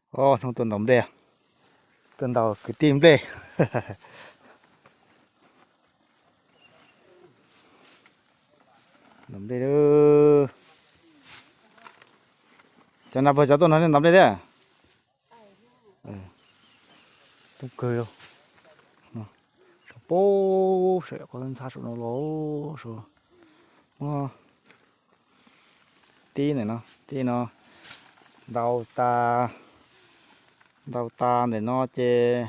Hnub tuaj ntaus nplej, tuaj ntaus kwv tij nplej. Ntaus nplej. Cov no puas cov tuaj no nej ntaus nplej thiab? Tub kawg, pub saum qhov ntxhab saum no los, muab tib ntawm no, tib no, ntaus tas, ntaus tas ntawm no ces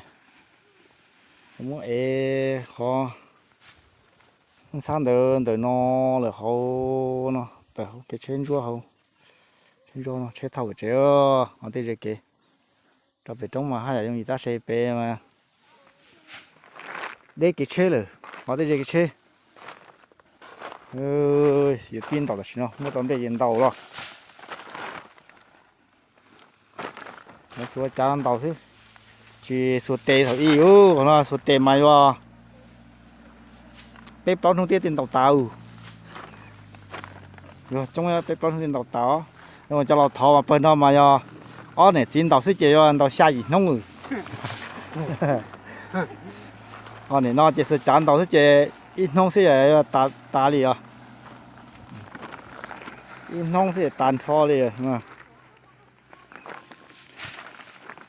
muab ev qhov ntxhab ntawd ntawm no lawm hauv no tawm hauv kev tsheb ntsuab hauv, tsheb ntsuab no tsheb thauj pem tsev, qhov tej ze kev rau pem roob mas haj yam yooj yim tab se pem mas deb kev tsheb lawm, qhov tej ze kev tsheb. Yuav pib ntaus tam sim no, muab tau nplej ces ntaus los. Xuas cav ntaus xwb, tsis xuas tes thaum ub, qhov no xuas tes mas yuav peb plaub hnub thiaj ntaus tas. Yuav coob peb plaub hnub thiaj ntaus tas os. Cov laus thov mas pawg no mas yog ob niam txiv ntaus xwb ces yuav ntaus xya yim hnub. Ho nim no ces xuas cav ntaus xwb ces ib hnub xwb yuav tas li os. Ib hnub xwb tas nrho li.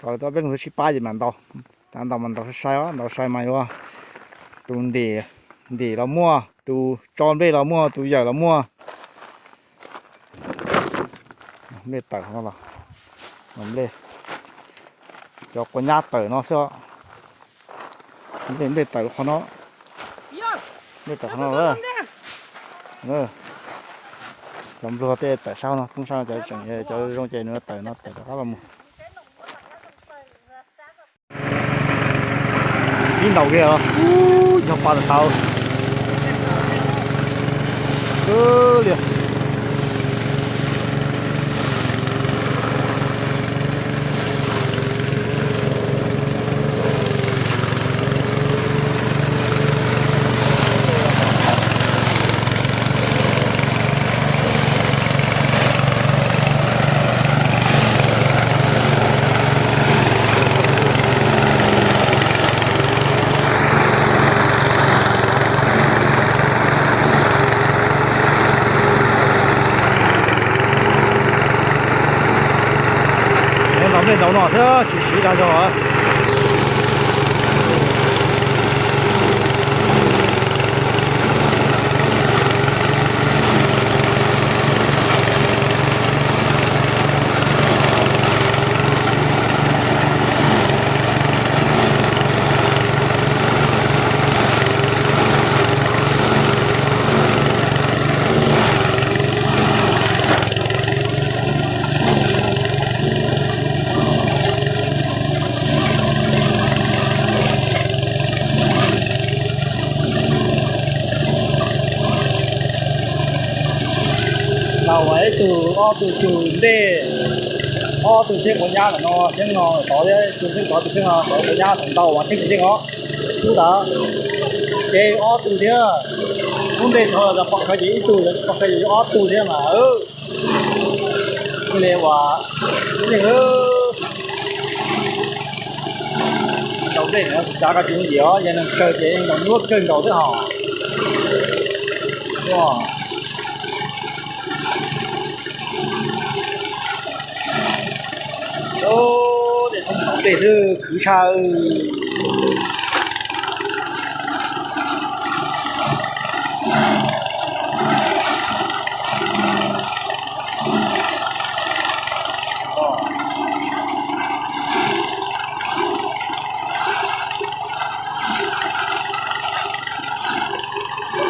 Thaum peb lub sib pab ces mam ntaus, ntaus mas ntaus sai sai os, ntaus sai mas yuav tus ntim los muaj, tus tso nplej los muaj, tus yawm los muaj. Nplej tawm no los, nplej, cov quav nyab tawm no xwb. Nplej, nplej tawm qhov no, nplej tawm qhov no. Cov npluag tej tawm sab no, poob sab no, cov tseem cov zoo ces nws tawm no tawm rov qab los mus. Pib ntaus kiag, yog pa tau li. Ntaus nplej ntaus no thiab tsis siv dag zog. Ntaus ib tug ob tug tug ntej, ob tug thiab quav nyab ntawm no thiab no tod thiab, tus thiab tod tus thiab no tod quav nyab thaum ntau mas thiab tsis yeej os. Ub ntawd ces ob tug thiab, ub ntej tod pom khawv ces ib tug, pom khawv ces ob tug thiab mas. Li uas yeej ntaus nplej no tsis tsav koj tsis nyiam os, yog neeg kawg ces yeej ntaus nyuaj kawg nkaus thiab hos. Ntaus nplej twb khwv tshaj.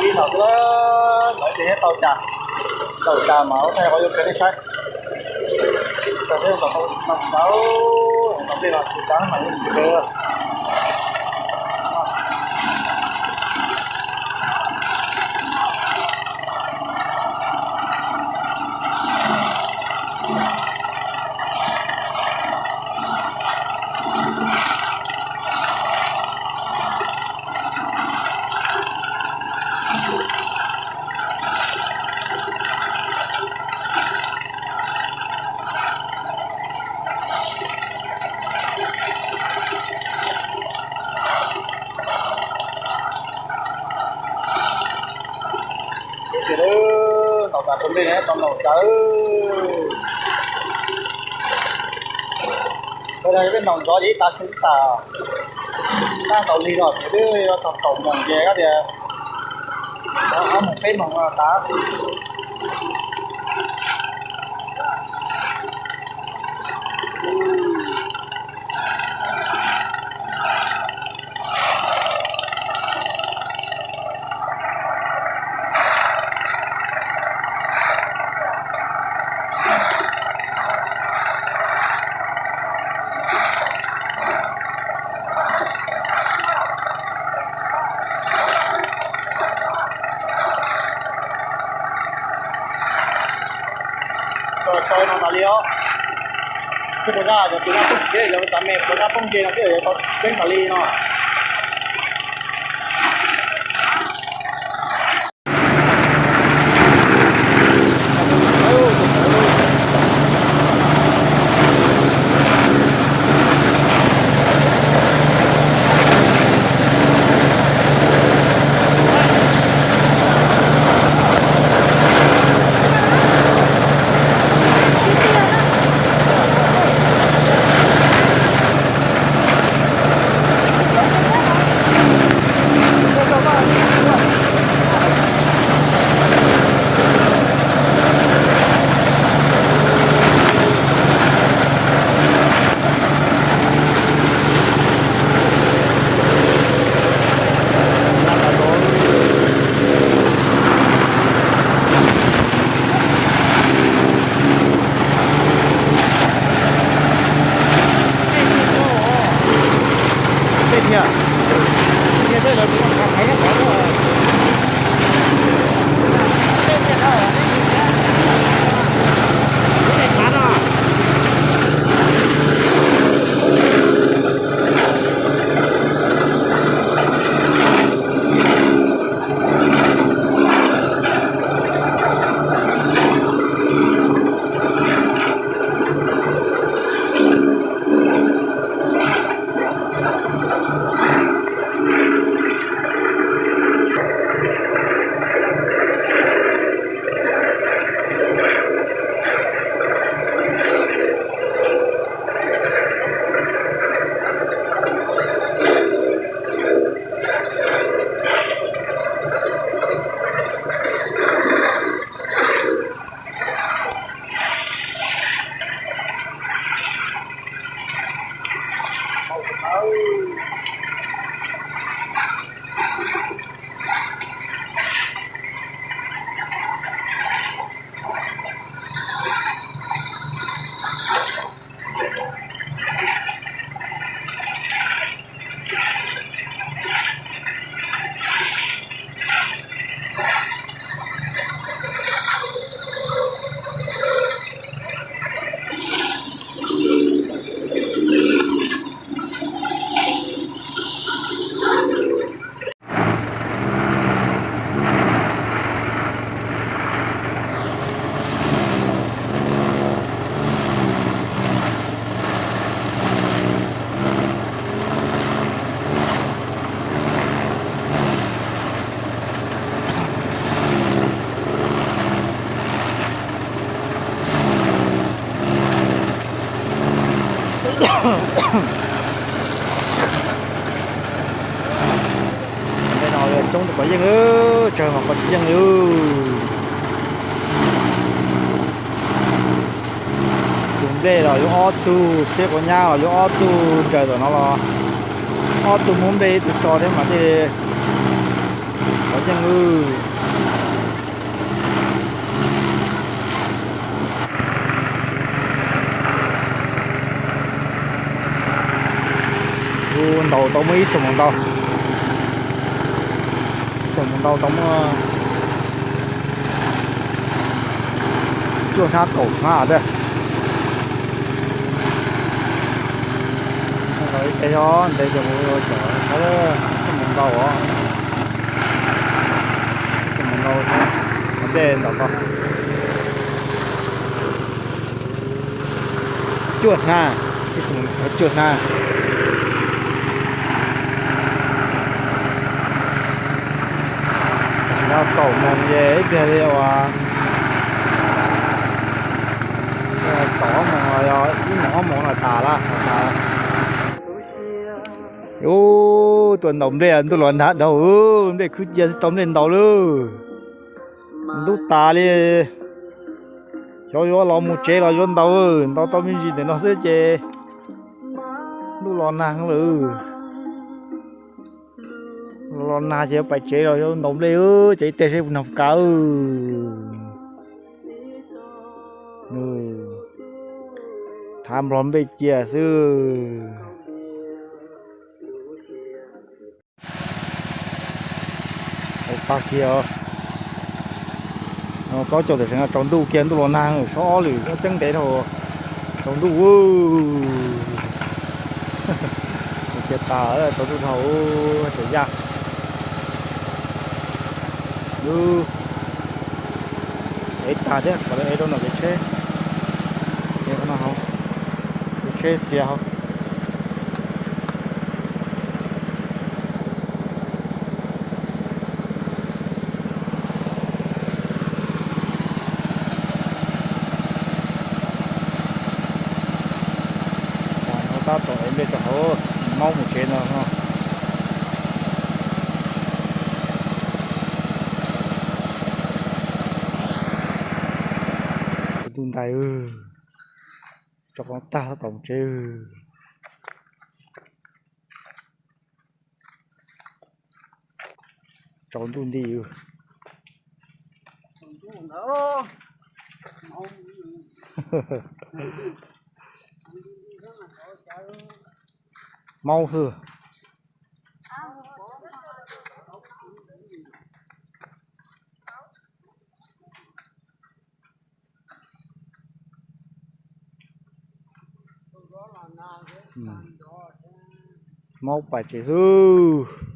Ib thaum xwb lawm ces tau cas, tau cas mas ua thaij qhov yuav kawg nej saib. Tau thiab, tau tau tau tau tej los tsis tau mas yuav kawg. Tau ntaus ntawd, ua peb ntaus ntxov ces ib tav su ib tas, tab tau li no ces twb yuav txog kaum moos ces koj tias ob moos peb moos no tas. Tso no tas li os. Tsis puas zaj cov tus zaj poob thiab, cov txav me puas zaj poob nce no thiab yuav tau tseeb tas li no. Ntej no coob tus pov yeej, tsawg mas qhov tsis yeej li. Tus nplej los yuav ob tug, thiab quav nyab los yuav ob tug nraws tom no los ob tug muab nplej ib tug tso thiab mas thiaj li qhov yeej li. Kuv ntaus tau muaj ib xuab moos ntau, ib xuab moos ntau tau muaj cuaj hnab kaum hnab thiab. Ib peb ob ntev ces kuv cov ib xuab moos ntau os, ib xuab moos ntau, qhov ntej ntaus tau cuaj hnab, ib xuab moos cuaj hnab. Tam sim no kaum moos ces ib pliag li uas Ob moos no tas lawm. Ub, tuaj ntaus nplej, ntuj los nag dhau, nplej khwb cia xwb tau nplej ntaus lawm. Ntub tas li. Xyov yuav los mus tsev los yuav ntaus, ntaus tau me ntsis ntawm no xwb ces ntuj los nag lawm. Los nag ces yuav pais tsev los yuav ntaus nplej, ces ib teg seb puas nag puas kav. Thav nplog nplej cia xwb. Tag kiag, plaub caug tam sim no tsaus ntuj kiag, ntuj los nag, sab ob lwm muab ceeb ntev dhau, tsaus ntuj. Cia tas tsaus ntuj dhau, tsaus yaj. Ev tag thiab, kom lawv ev rau nram kev tsheb. Ev qhov no hauv, kev tsheb xiav hauv. Tab tom ev nplej rau hauv, maub mus tsev no. Ntuj ntais, tso qoob tag tab tom mus tsev. Tsaus ntuj nti. Maub hwj. Maub pais tsev xwb.